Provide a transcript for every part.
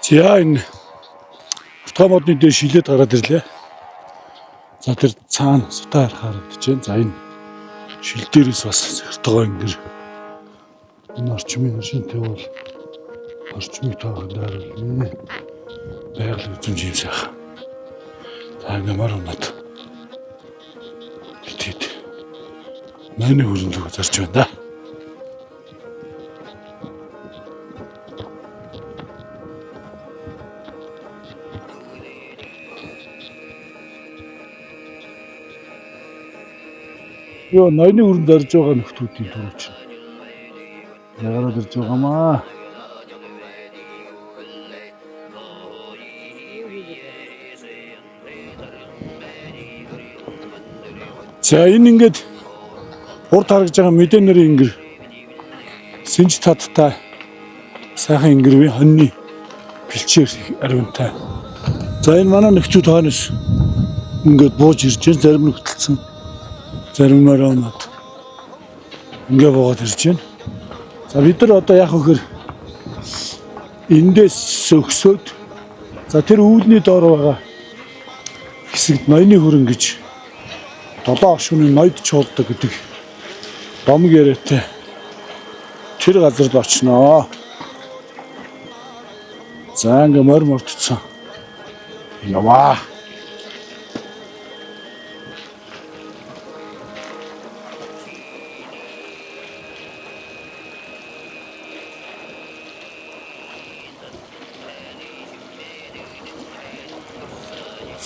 За энэ Уртгаа модны дээр шилээд гараад ирлээ. За тэр цаана сутаа харах харагдаж байна. За энэ шил дээрээс бас сэртгоо ингэр энэ орчмын шинтэй бол орчмыг таах дааруулна. Байгаль үзэмж юм сайхан. За ингээ мар унаад итэд ноёны хөрөнлөг зарж байна да. Йоо, ноёны өрөнд зорж байгаа нөхдүүдийн түрүү чинь. Ягараад ирж байгаамаа. За энэ ингээд урд харагдж байгаа мэдэнэрийн ингэр сэнж таттай сайхан ингэрвийн хоньны бэлчээр аривнтай. За энэ манай нөхдүүд хойноос ингээд бууж ирж байна. Зарим нөхдөлцөн зарим морионод ингээ буугаад ирж байна. За бид нар одоо яах вэ гэхээр эндээс өгсөөд за тэр үүлний доор байгаа хэсэгт ноёны хөрөн гэж долоо шөнийн ноёд чуулдаг гэдэг домог яриатай тэр газар л очноо. За ингээ морь мордцсон. Яваа.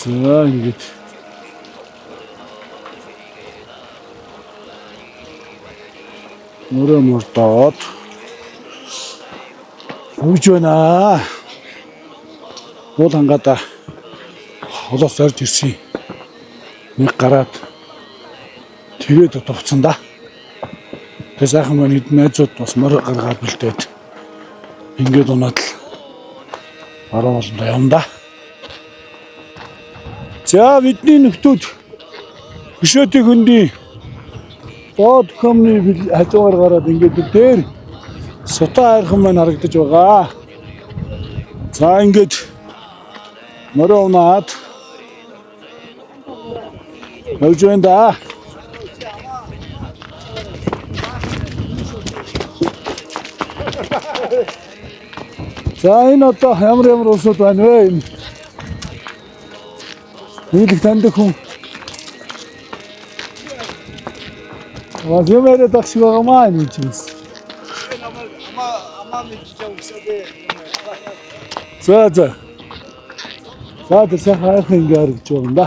За ингээд мөрөө мордоод өгж байна. Уул хангаада холоос зорж ирсэн. Нэг гараад тэгээд товцсон да. Тэгээ сайхан маань хэд найзууд бас морь гаргаад бэлдээд ингээд унаад л баруун болондоо явна да. За бидний нөхдүүд хөшөөтийн хөндийн доод хөмний хажуугаар гараад ингээд дээр сутаа хайрхан маань харагдаж байгаа. За ингээд морь унаад явж байна да. За энэ одоо ямар ямар улсууд байна вэ? Энэ нийлэх таньдаг хүн. Бас юм яриад ах шиг байгаа маа энэ чинь. За за. За тэр сайхан хайрхан ингээ харагдаж байгаа юм да.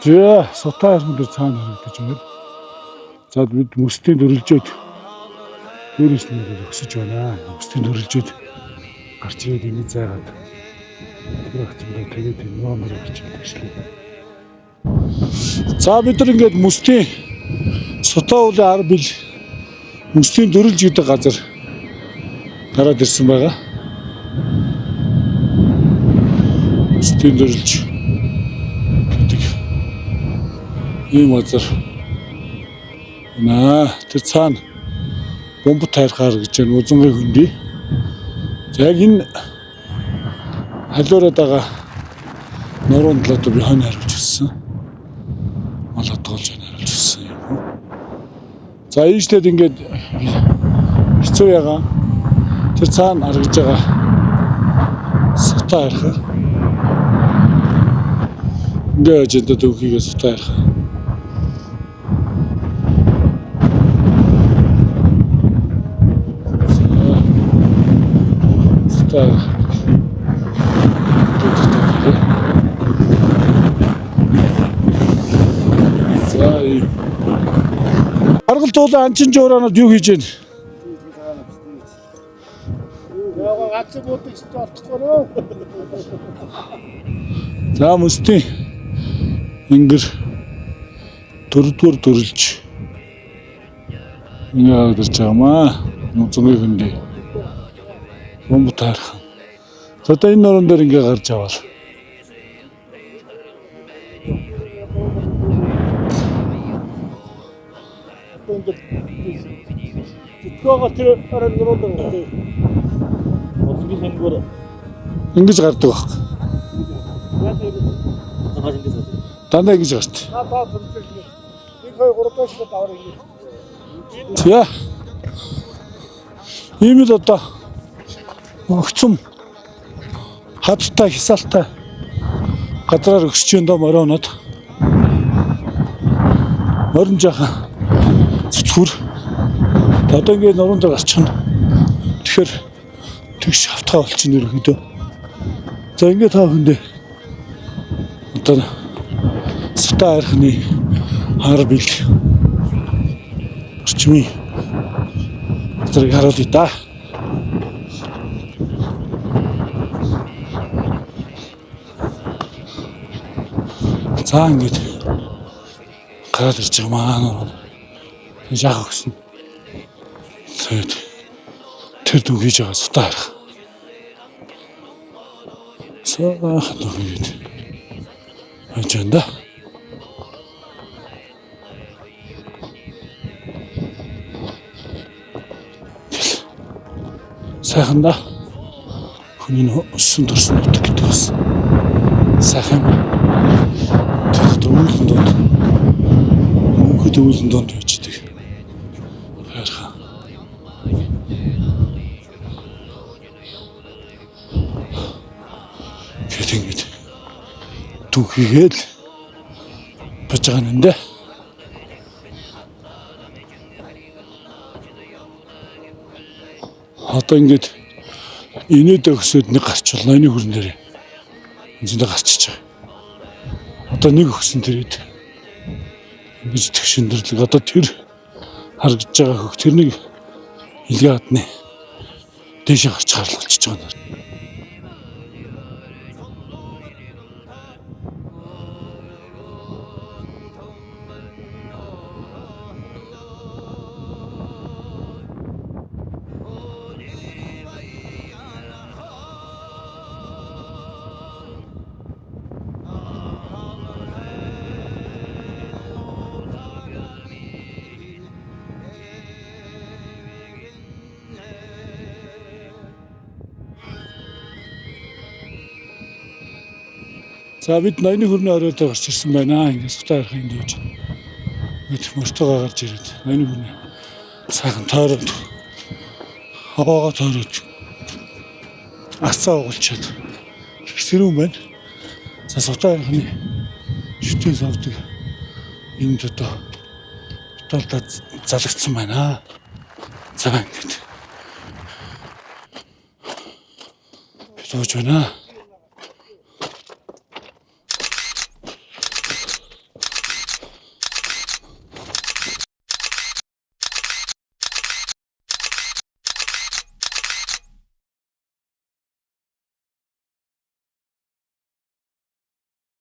За сутаа хайрхан дээр цаана харагдаж байна. За бид мөстийн дөрвөлжөөд дээрээс нь ингээд өсөж байна. Мөстийн дөрвөлжөөд гарч ирээд ингэ зайгаад тэр агцсандаа тэгээд энэ номер гарч ирдэг шлээ. За бид нар ингээд мөстийн сутаа уулын ар бил мөстийн дөрвөлж гэдэг газар гараад ирсэн байгаа. Мөстийн дөрвөлж гэдэг ийм газар. Наа тэр цаана бомб тайрхаар гэж байна узангийн хөндий. За яг энэ халиураад байгаа нуруунд л одоо би хонь харуулж ирсэн. Мал хадгалж хонь харуулж ирсэн юм уу. За ийшлээд ингээд хэцүү ягаан тэр цаана харагдж байгаа сутаа хайрхан. Ингээ яаж энэ дөвхийгээ сутаа хайрхан. Сутаа хайрхан. За ийм. Аргал туулаа анчин жураанууд юу хийж байна? Яга гац буудаг ч олдохгүй нөө. За мөстийн ингэр дөрөвдүгээр дөрөлж ингээ харагдаж байгаа маа. Нуцангийн хөндий. Бомб таархан. За одоо энэ нуруунд дээр ингээ гарч аваад. Өндөр. Зүтгэгөө тэр орой нуруунд байгаа. Боцгийн хангуур Ингэж гардаг байхгүй. цагаан ингэж гардаг. Дандаа ингэж гарт. Та та зүрхлээ. 1 2 3 дахь шил давар ингэ. За. Ийм л одоо огцом хадтай хисалтай газраар өсч өндөө морионод морин жаахан цэцгүр одоо ингээд нуруунд дээр гарчихна. Тэгэхээр тэгш хавтгаа болчихно ерөнхийдөө. За ингээд та бүхэндээ одоо Сутаа архины хар бил орчмын газрыг харуулъя да. За ингээд гараад ирж байгаа маа нуруу. Жаах өгсөн. Тэгээд тэр дүн хийж байгаа сутаа харах. Сайхан дүн хийгээд байж байна да. Сайхан да. Хүний өссөн төрсөн нутаг гэдэг бас сайхан юм. Тэр өвлөн дунд мөнхөд өвлөн дунд байждаг. Хайрхан. Тэгэд ингэж түүхийгээл баж байгаа юм дэ. Одоо ингэж инээд өгсөд нэг гарчлаа энэ хүрэн дээр. Энд гарчиж байгаа. Одоо нэг өгсөн тэрээд ингэж тэгшиндэрлэг одоо тэр харагдж байгаа хөх тэрнийг илгээ хадны дээшээ гарч харлуулчихж байгаа юм. За бид ноёны хөрний орой дээр гарч ирсэн байна. Ингээд сутаа арах энд явж. Ингээд мөртөөгөө гарч ирээд ноёны хөрний сайхан тойроод хаваага тойроод арцаа угалчаад их сэрүүн байна. За сутаа архны шүтэн совдөг энд одоо талдаа залгацсан байна. За ингээд бид ууж байна.